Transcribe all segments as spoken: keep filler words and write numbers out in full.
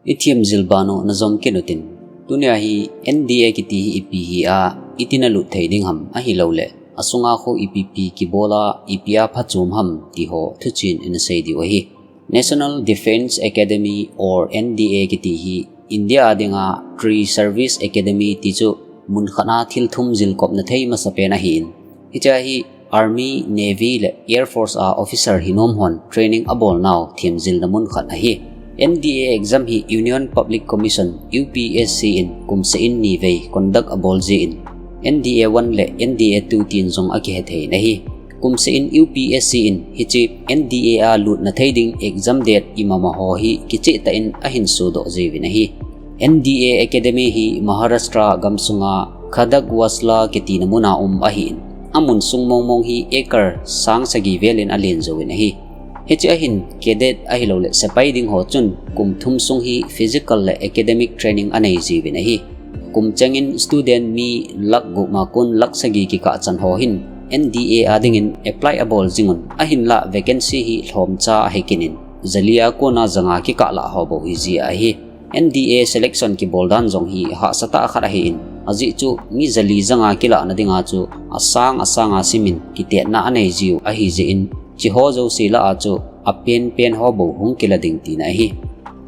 I thiam jil ban u na jom kit u tin. Tunia hi N D A kiti hi ipi hi a, iti na lut thei ding ham ahilouleh, asunga khu ipi pi kibol a, ipi a phachom ham ti ho thuchin in sei diu ahi. National Defence Academy or N D A kiti hi India a dinga Tri Service Academy ti chu mun khat a thil thum jil kopna thei masa pen ahi in. Hiche hi Army, Navy le Air Force a officer hi nom hon training a bol nau thiam jilna mun khat ahi. N D A exam hi Union Public Commission, U P S C in kum seh in ni vei conduct a bol jin, N D A one le N D A two tin jong a kihe thei in ahi. Kum seh in U P S C in hiche N D A a lutna thei ding exam date imama ho hi kicheh tah in ahin sodoh jiuvin ahi. N D A Academy hi Maharashtra gamsunga Khadagwasla kitina muna um ahin, amun sung mong mong hi acre sang sagi vel in alen jouvin ahi. Hiche ahin cadet ahilouleh sepai ding ho chun kum thum sung hi physical le academic training anei jiuvin ahi. Kum chengin student mi lakh gup ma kon lakh sagi kikah chan ho hin N D A a dingin apply a bol jing un, ahinlah vacancy hi lhomcha ahi kit in, jali a kona janga kikah lah ho bou hi jia ahi. N D A selection kibol dan jong hi hahsa tah khat ahin, ajeh chu mi jali janga kilahna dinga chu asang asang a simin kitetna anei jiu ahi jeh in, hiche ho jouse lah a chu apen pen ho bou hung kila ding tina ahi.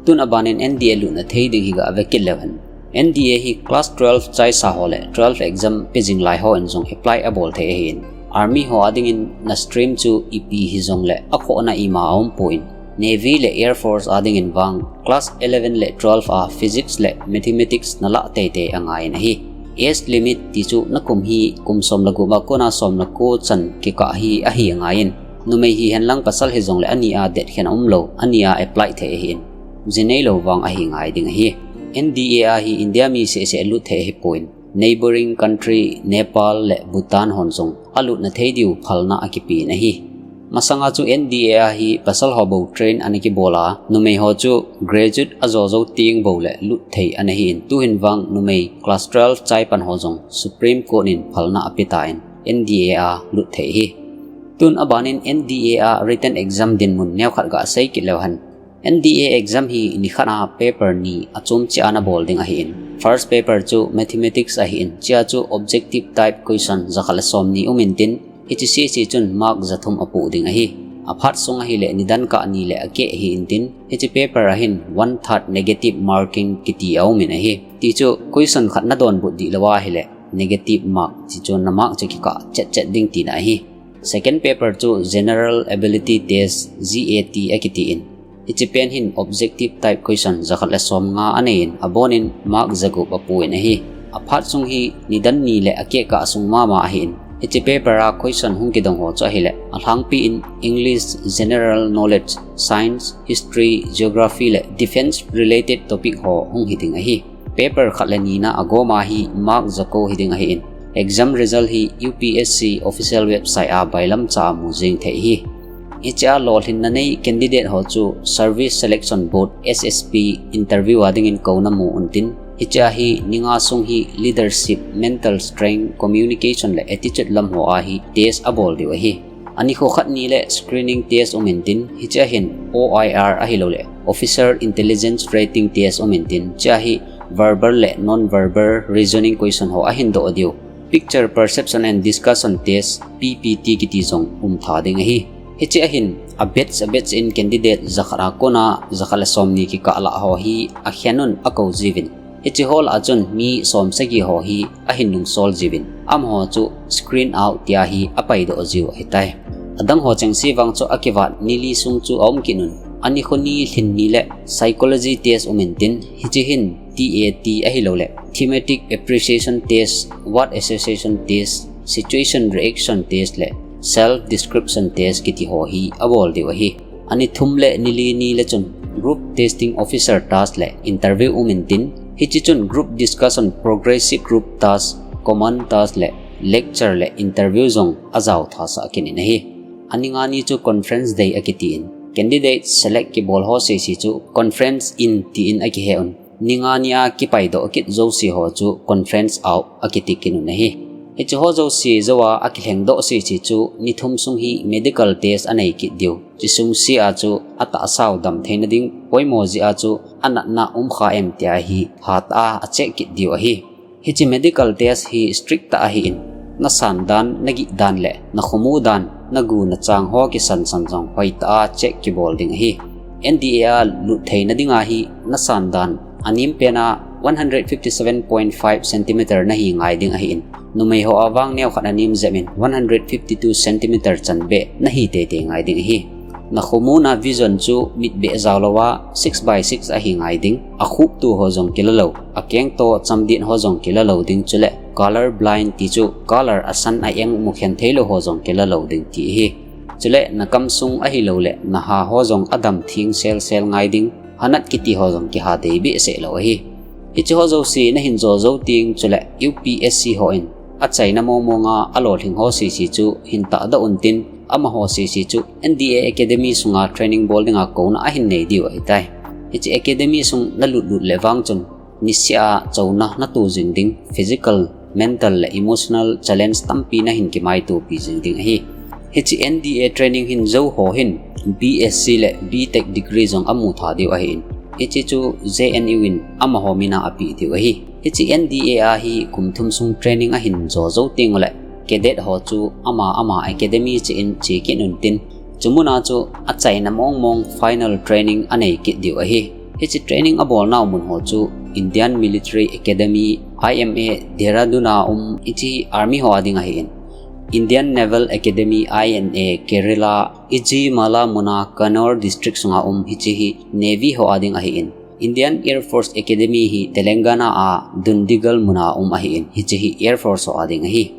Tun aban in N D A lutna thei ding hi ga ve kit leu hen. N D A hi class twelve chaisa ho le twelve exam pe jing lai ho in jong apply a bol thei ahin. Army ho a dingin na stream chu ipi hi jong le akhohna ima a um poi. Navy le Air Force a dingin vang class eleven le twelve a physics le mathematics na lah tei tei angai in ahi. Age limit ti chu na kum hi kum som le gup a kona som le ko chan kikah hi ahi angai in. Numei hihen lang pasal hi jong le ani a det khen a um lou, ani a apply thei ahin. Jinei lou vang ahi ngai ding ahi. N D A a hi India mi seh seh lut thei ahi poi. Neighboring country Nepal le Bhutan hon jong a lutna thei diu phalna a kipe in ahi. Masanga chu N D A a hi pasal ho bou train ana kibol a, numei ho chu graduate a jo jo teng bou le lut thei ana hin, tuhin vang numei class twelve chai pan ho jong Supreme Court in phalna a pe tan N D A a lut thei ahi. Tun aban in N D A a written exam dinmun neo khat ga sei kit leu hen. N D A exam hi nikhat a paper ni a chom cheh a na bol ding ahin. First paper chu mathematics ahin, hichea chu objective type question jakhat le som ni um intin, hiche seh seh chun mark jathum a pu ding ahi. Aphat sung ahile nidan kah ni le akeh ahi intin, hiche paper a hin one third negative marking kiti a um in ahi. Ti chu question khat na donbut dih lou ahile negative mark, ti chu na mark chu kikah chet chet ding tina ahi. Second paper chu General Ability Test, G A T a kiti in. Hiche pen hin objective type question jakhat le som nga anei in, abon in mark jagup a pu in ahi. Aphat sung hi nidan ni le akeh kah sung mama ahin. Hiche paper a question hung kidong ho chu ahile, alhangpi in English, General Knowledge, Science, History, Geography le Defence related topic ho hung hi ding ahi. Paper khat le ni na a gom a hi mark jako hi ding ahin. Exam result hi U P S C official website a bailam cha a mu jing thei ahi. Hichea lolhinna nei candidate ho chu Service Selection Board, S S B, interview a dingin kouna mu untin. Hichea hi ni nga sung hi leadership, mental strength, communication le attitude lam ho a hi test a bol diu ahi. Ani kho khat ni le screening test um intin, hichea hin O I R ahilou le Officer Intelligence Rating Test um intin, hichea hi verbal le non-verbal reasoning question ho ahin doh diu. Picture Perception and Discussion Test, P P T kiti jong um tha ding ahi. Hichea hin a batch a batch in candidate jakhat a kona jakhat le som ni kikah lah ho hi a khen un a kou jiuvin. Hiche ho lah a chun mi som sagi ho hi ahin nungsol jiuvin. Amaho chu screen out tia hi a paidoh jiu ahitai. Adang ho chengse vang chu a kivat ni li sung chu a um kit un. Ani kho ni lhin ni le psychology test um intin, hiche hin T A T ahilou le Thematic Appreciation Test, Word Association Test, Situation Reaction Test le Self Description Test kiti ho hi a bol diu ahi. Ani thum le ni li ni le chun Group Testing Officer task le interview um intin, hiche chun group discussion, progressive group task, common task le lecture le interview jong a jao tha sah kit in ahi. Ani nga ni chu conference day a kiti in, candidate select kibol ho seh seh chu conference in ti in a kihe un. Ni nga ni a kipaidoh kit jouse ho chu conference out a kiti kit un ahi. Hiche ho jouse jouva akilhengdoh sese chu ni thum sung hi medical test anei kit diu. Hiche sung sea chu atahsa u dam theina ding poimo jeh a chu anatna um kha em tia hi hatah a acheck kit diu ahi. Hiche medical test hi strict tah ahin, nasan dan, nagih dan le nakhomu dan, nagu nachang ho kisan san jong hoitah a check kibol ding ahi. N D A a lut theina dinga hi nasan dan anem pena one hundred fifty seven point five centimeter nahi ngai ding ahin, numei hoa vang neokhat anem jep in one hundred fifty two centimeter chanbeh nahi teitei ngai ding ahi. Nakhomuna vision chu mitbeh jaolouva six by six ahi ngai ding, akhuptu ho jong kila lou, akeng toh chamdin ho jong kila lou ding, chule color blind ti chu color asan a-eng mukhen theilou ho jong kila lou ding ti ahi. Chule nakam sung ahilouleh naha ho jong adam theng selsel ngai ding, hanat kiti ho jong kiha dei behseh lou ahi. Hiche ho jouse nahin jo jou teng chule U P S C hon achaina mongmonga alolhing ho sese chu hin tahdoh untin, amaho sese chu N D A Academy sunga training bol dinga kouna ahin nei diu ahitai. Hiche academy sung nalut lut le vang chun niseh a chouna nato jing ding, physical, mental le emotional challenge tampi nahin kimaitopi jing ding ahi. Hiche N D A training hin jou ho hin B S C le B Tech degree jong amu tha diu ahin, hiche chu J N U in amaho mina apeh diu ahi. Hiche N D A a hi kum thum sung training ahin jo jou teng ule cadet ho chu ama ama academy cheh in che kit untin, chumuna chu achaina mongmong final training anei kit diu ahi. Hiche training abolnau mun ho chu Indian Military Academy, I M A, Dehradun a um, hiche army ho ading ahin, Indian Naval Academy, I N A, Kerala, Ijimala muna Kannur district sunga um, hiche hi navy ho ading ahin, Indian Air Force Academy hi Telangana a Dundigal muna um ahin, hiche hi air force ho ading ahi.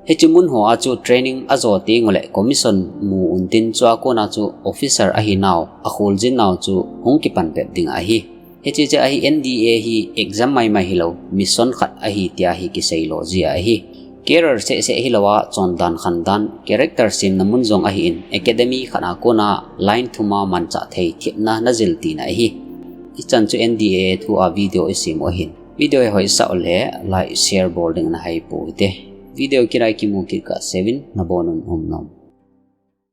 Hiche mun hoa chu training ajo teng ule commission mu untin, chua kona chu officer ahinau, akholjin nau chu hung kipan pep ding ahi. Hiche jeh a hi N D A hi exam maimai hilou, mission khat ahi tia hi kiseilo jia ahi. Career sehseh hilouva chondan khandan, character semna mun jong ahin, academy khat a kona line thum a manchah thei thepna najil tina ahi. Hichan chu N D A thu a video isem u ahin. Video hi hoisah ule like, share bol ding nahai pou hite. Video kit a kimu kit kah seuvin, nabonun umnom.